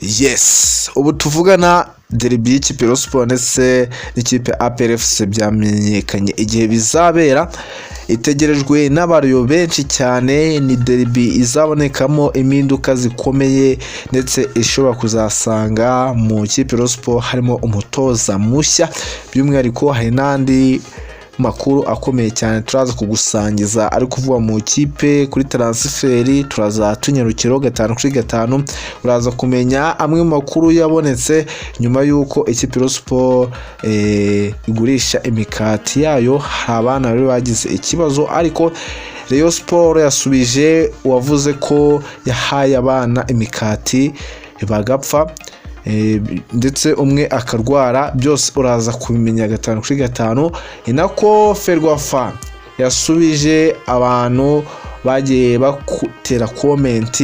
Yes, ubu tuvugana derby y'ikipe ya Rayon Sports ndetse n'ikipe APR FC byamenyekanye igihe bizabera. Itegerejwe n'abariyo benshi cyane. Ni derby izabonekamo impinduka zikomeye, ndetse ishobora kuzasanga mu ikipe Rayon Sports harimo umutoza mushya. By'umwihariko hari n'andi makuru akomeye cyane turaza kugusangiza ari kuvugwa mu ikipe kuri transfer. Turaza tunyarukiraho gatanu kuri gatanu. Uraza kumenya amwe mu makuru yabonetse nyuma y'uko ikipe Rayon Sports igurisha imikati yayo. Hari abana bari bagize ikibazo, ariko Rayon Sports yasubije uwavuze ko yahaye abana imikati bagapfa, ndetse umwe akarwara. Byose uraza kubimenya gatanu kuri gatanu. Ni nako Ferwafa yasubije abantu bagiye batera comment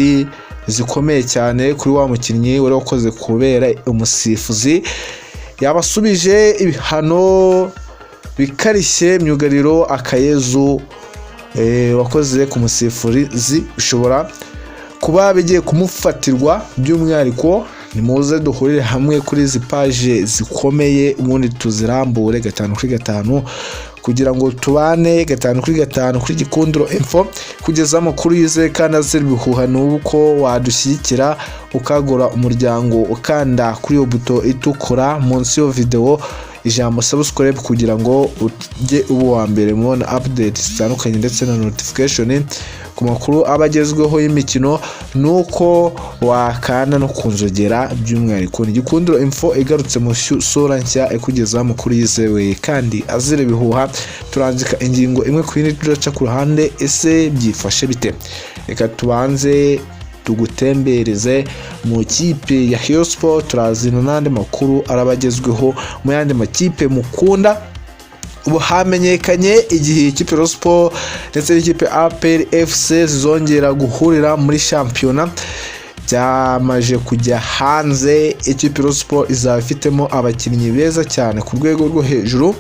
zikomeye cyane kuri wa mukinnyi wari wakoze kubera umusifuzi. Yabasubije ibihano bikarishye. Myugariro Akayezu wakoze ku musifuzi bishobora kuba bigiye kumufatirwa. By'umwihariko nimuze duhurire hamwe kuri izi paje zikomeye, ubundi tuzirambure gatanu kuri gatanu, kugira ngo tubane gatanu kuri gatanu kuri Gikundiro Info, kugeza amakuru yizewe kandi azira ibihuha. Ni uko wadushyigikira ukagura umuryango, ukanda kuri iyo buto itukura munsi y'iyo videwo, ijambo subscribe, kugira ngo ujye uba uwa mbere mubona update zitandukanye ndetse na notification ku makuru aba agezweho y'imikino. Ni uko wakanda no ku nzogera. By'umwihariko ni Gikundiro Info igarutse mu sura nshya, ikugezaho amakuru yizewe kandi azira ibihuha. Turanzika ingingo imwe ku yindi, turaca ku ruhande. Ese byifashe bite? Reka tubanze tugutembereze mu kipe ya Rayon Sports, turazina n'andi makuru arabagezweho mu yandi makipe mukunda. Ubu hamenyekanye igihe ikipe Rayon Sports ndetse n'ikipe APR FC zizongera guhurira muri shampiyona. Byamaze kujya hanze. Ikipe Rayon Sports izaba ifitemo abakinnyi beza cyane ku rwego rwo hejuru.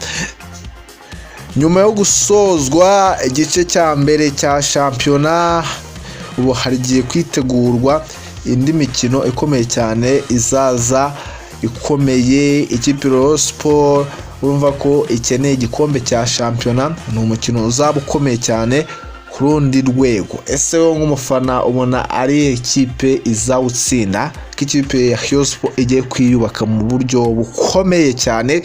Nyuma yo gusozwa igice cya mbere cya shampiyona, ubu hagiye kwitegurwa indi mikino ikomeye cyane izaza ikomeye. Ikipe Rayon Sports urumva ko ikeneye igikombe cya shampiyona. Ni umukino uzaba ukomeye cyane ku rundi rwego. Ese wowe nk'umufana ubona ari ikipe izawutsinda, ko ikipe ya Rayon Sports igiye kwiyubaka mu buryo bukomeye cyane,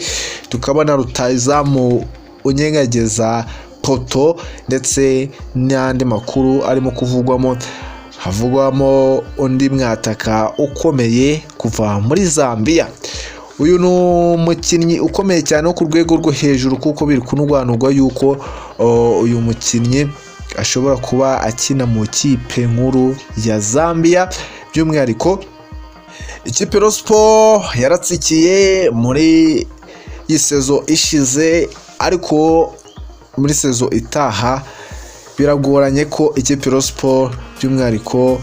tukabona rutayizamu unyegageza poto, ndetse n'andi makuru arimo kuvugwamo, havugwamo undi mwataka ukomeye kuva muri Zambia? Uyu ni umukinnyi ukomeye cyane wo ku rwego rwo hejuru, kuko biri kunurwanurwa yuko uyu mukinnyi ashobora kuba akina mu kipe nkuru ya Zambia. By'umwihariko ikipe Rayon Sports yaratsikiye muri iyi saison ishize, ariko muri saison itaha biragoranye ko ikipe Rayon Sports by'umwihariko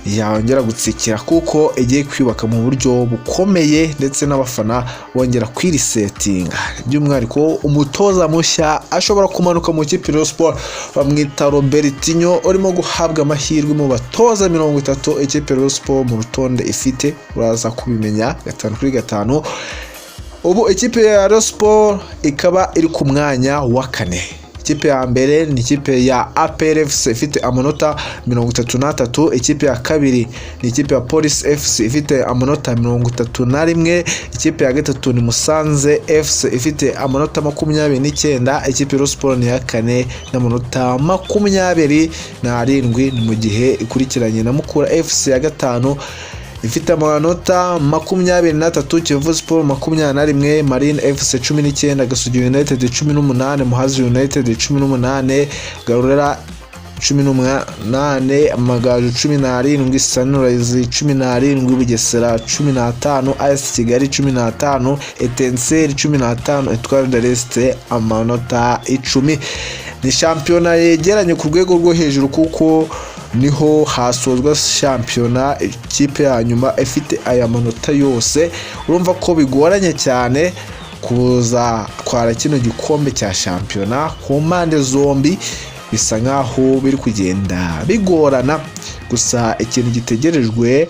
yongera gutsikira, kuko igiye kwiyubaka mu buryo bukomeye, ndetse n'abafana bongera kwirisetinga. By'umwihariko umutoza mushya ashobora kumanuka mu ikipe Rayon Sports, bamwita Robertinho, urimo guhabwa amahirwe mu batoza 30 ikipe Rayon Sports mu rutonde ifite. Uraza kubimenya gatanu kuri gatanu. Ubu ikipe ya Rayon Sports ikaba iri ku mwanya wa kane. Ikipe ya mbere ni ikipe ya APR FC ifite amanota 33. Ikipe ya kabiri ni ikipe ya Police FC ifite amanota 31. Ikipe ya gatatu ni Musanze FC ifite amanota 29. Ikipe ya Rayon Sports ni iya kane n'amanota 27, ni mu gihe ikurikiranye na Mukura FC ya gatanu ifite amanota 23, Kiyovu Sports 21, Marine FC 19, Gasogi United 18, Muhazi United 18, Gorilla 18, Amagaju 17, Sunrise 17, Bugesera 15, AS Kigali 15, Etincelles 15, Etoile de l'Est amanota 10. Ni shampiyona yegeranye ku rwego rwo hejuru, kuko niho hasozwa shampiyona ikipe ya nyuma ifite aya manota yose. Urumva ko bigoranye cyane kuza twara kino gikombe cya shampiyona ku mpande zombi. Bisa nkaho biri kugenda bigorana. Gusa ikintu gitegerejwe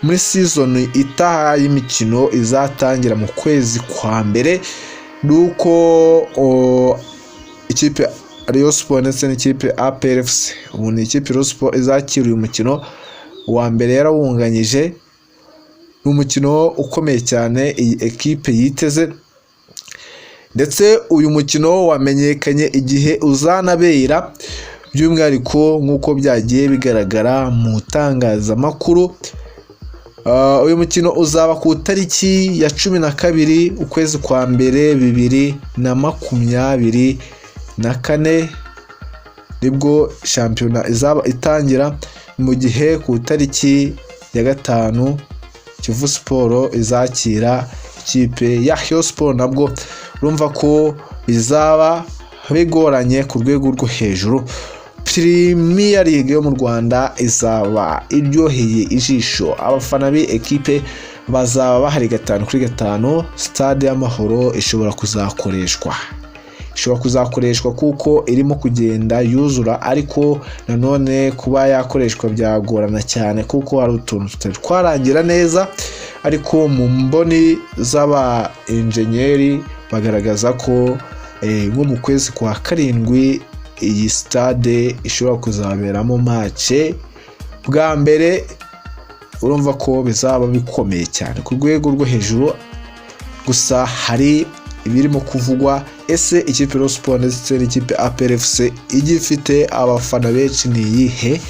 muri season itaha y'imikino izatangira mu kwezi kwa mbere ni uko ikipe Rayon Sport ndetse n'ikipe APR FC, ubu ni ikipe Rayon Sport izakira uyu mukino wa mbere yarawunganyije. Ni umukino ukomeye cyane iyi ekipe yiteze, ndetse uyu mukino wamenyekanye igihe uzanabera, by'umwihariko nk'uko byagiye bigaragara mu itangazamakuru. Uyu mukino uzaba ku itariki ya 12 ukwezi kwa mbere 2024, nibwo shampiyona izaba itangira, mu gihe ku itariki ya 5 Kiyovu Sport izakira ikipe ya Rayon Sport. Nabwo urumva ko bizaba bigoranye ku rwego rwo hejuru. Premier League yo mu Rwanda izaba iryoheye ijisho, abafana b'ekipe bazaba bahari 5 kuri 5. Stade y'Amahoro ishobora kuzakoreshwa kuko irimo kugenda yuzura, ariko nanone kuba yakoreshwa byagorana cyane kuko hari utuntu tutari twarangira neza. Ariko mu mboni z'aba enjenyeri bagaragaza ko nko mu kwezi kwa karindwi iyi stade ishobora kuzaberamo match bwa mbere. Urumva ko bizaba bikomeye cyane ku rwego rwo hejuru. Gusa hari ibirimo kuvugwa: ese ikipe Rayon Sport ndetse n'ikipe APR FC ijya ifite abafana benshi ni iyihe?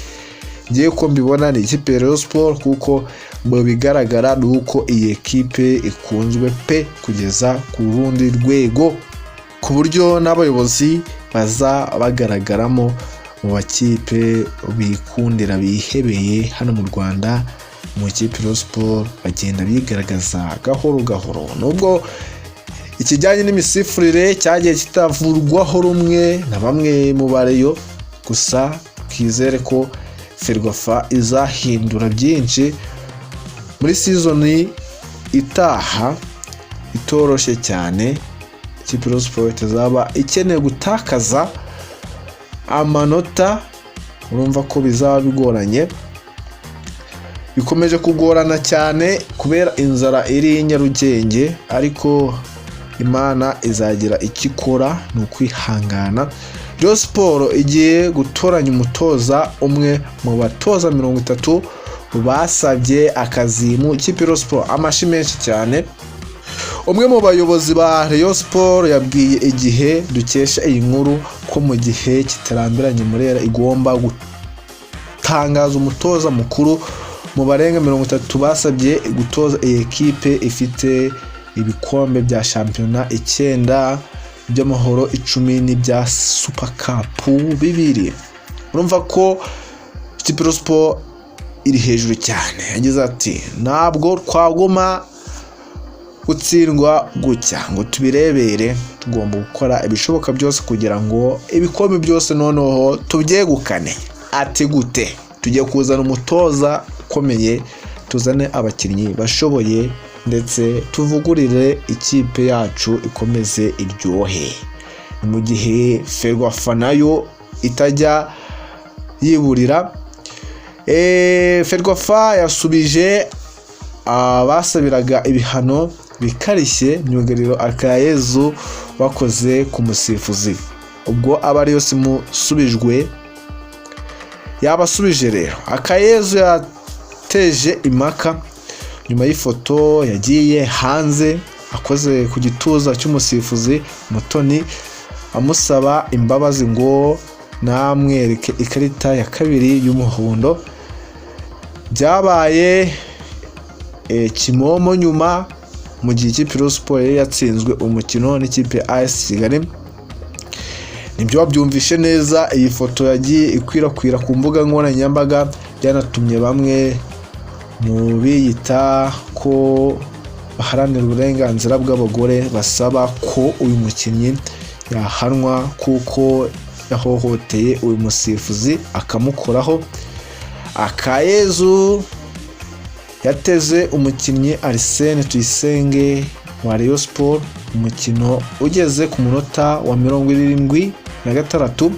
Ngiye ko mbibona ni ikipe Rayon Sport, kuko mu bigaragara ni uko iyi ekipe ikunzwe pe kugeza ku rundi rwego, ku buryo n'abayobozi baza bagaragaramo mu bakipe bikundira bihebeye hano mu Rwanda. Mu ikipe Rayon Sport bagenda bigaragaza gahoro gahoro, nubwo ikijyanye n'imisifurire cyagiye kitavurwaho rumwe na bamwe mu bareyo. Gusa twizere ko Ferwafa izahindura byinshi muri season itaha itoroshye cyane. Ikipe Rayon Sport izaba ikeneye gutakaza amanota, urumva ko bizaba bigoranye. Bikomeje kugorana cyane kubera inzara iri i Nyarugenge, ariko Imana izagira icyo ikora, ni ukwihangana. Rayon Sport igiye gutoranya umutoza umwe mu batoza 30 basabye akazi mu ikipe Rayon Sport. Amashi menshi cyane. Umwe mu bayobozi ba Rayon Sport yabwiye Igihe dukesha iyi nkuru ko mu gihe kitarambiranye Murera igomba gutangaza umutoza mukuru mu barenga 30 basabye gutoza iyi ekipe ifite ibikombe bya shampiyona icyenda, by'Amahoro 10 n'ibya Super Cup bibiri. Urumva ko ikipe Rayon Sport iri hejuru cyane. Yagize ati: "Ntabwo twaguma gutsindwa gutya ngo tubirebere, tugomba gukora ibishoboka byose kugira ngo ibikombe byose noneho tubyegukane." Ati: "Gute?" Tugiye kuzana umutoza ukomeye, tuzane abakinnyi bashoboye, ndetse tuvugurire ikipe yacu ikomeze iryohe. Ni mu gihe Ferwafa nayo itajya yiburira. Ferwafa yasubije abasabiraga ibihano bikarishye myugariro Akayezu bakoze ku musifuzi, ubwo aba ariyo simusubijwe yabasubije. Rero Akayezu yateje impaka nyuma y'ifoto yagiye hanze akoze ku gituza cy'umusifuzi Mutoni, amusaba imbabazi ngo namwereke ikarita ya kabiri y'umuhondo. Byabaye kimomo nyuma mu gihe ikipe Rayon Sport yari yatsinzwe umukino n'ikipe ya AS Kigali. Nibyo, wabyumvishe neza. Iyi foto yagiye ikwirakwira ku mbuga nkoranyambaga, byanatumye bamwe mu biyita ko baharanira uburenganzira bw'abagore basaba ko uyu mukinnyi yahanwa kuko yahohoteye uyu musifuzi akamukoraho. Akayezu yateze umukinnyi Arsene Tuyisenge wa Rayon Sport umukino ugeze ku munota wa 76.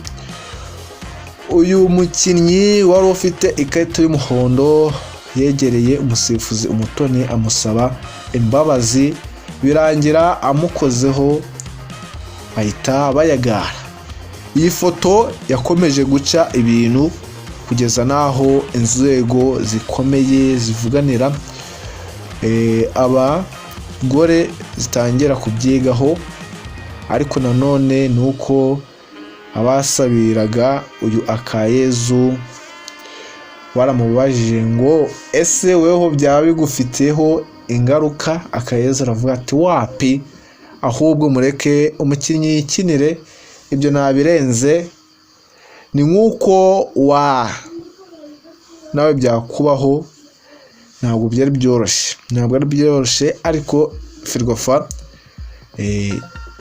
Uyu mukinnyi wari ufite ikarita y'umuhondo yegereye umusifuzi Umutoni amusaba imbabazi, birangira amukozeho bahita bayagara. Iyi foto yakomeje guca ibintu kugeza n'aho inzego zikomeye zivuganira abagore zitangira kubyigaho. Ariko nanone ni uko abasabiraga uyu Akayezu baramubajije ngo: "Ese weho byaba bigufiteho ingaruka?" Akayezu aravuga ati: "Wapi, ahubwo mureke umukinnyi yikinire, ibyo nabirenze." Ni nk'uko wa nawe byakubaho. Ntabwo byari byoroshye, ntabwo ari byoroshye, ariko Ferwafa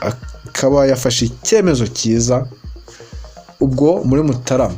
akaba yafashe icyemezo cyiza. Ubwo muri Mutarama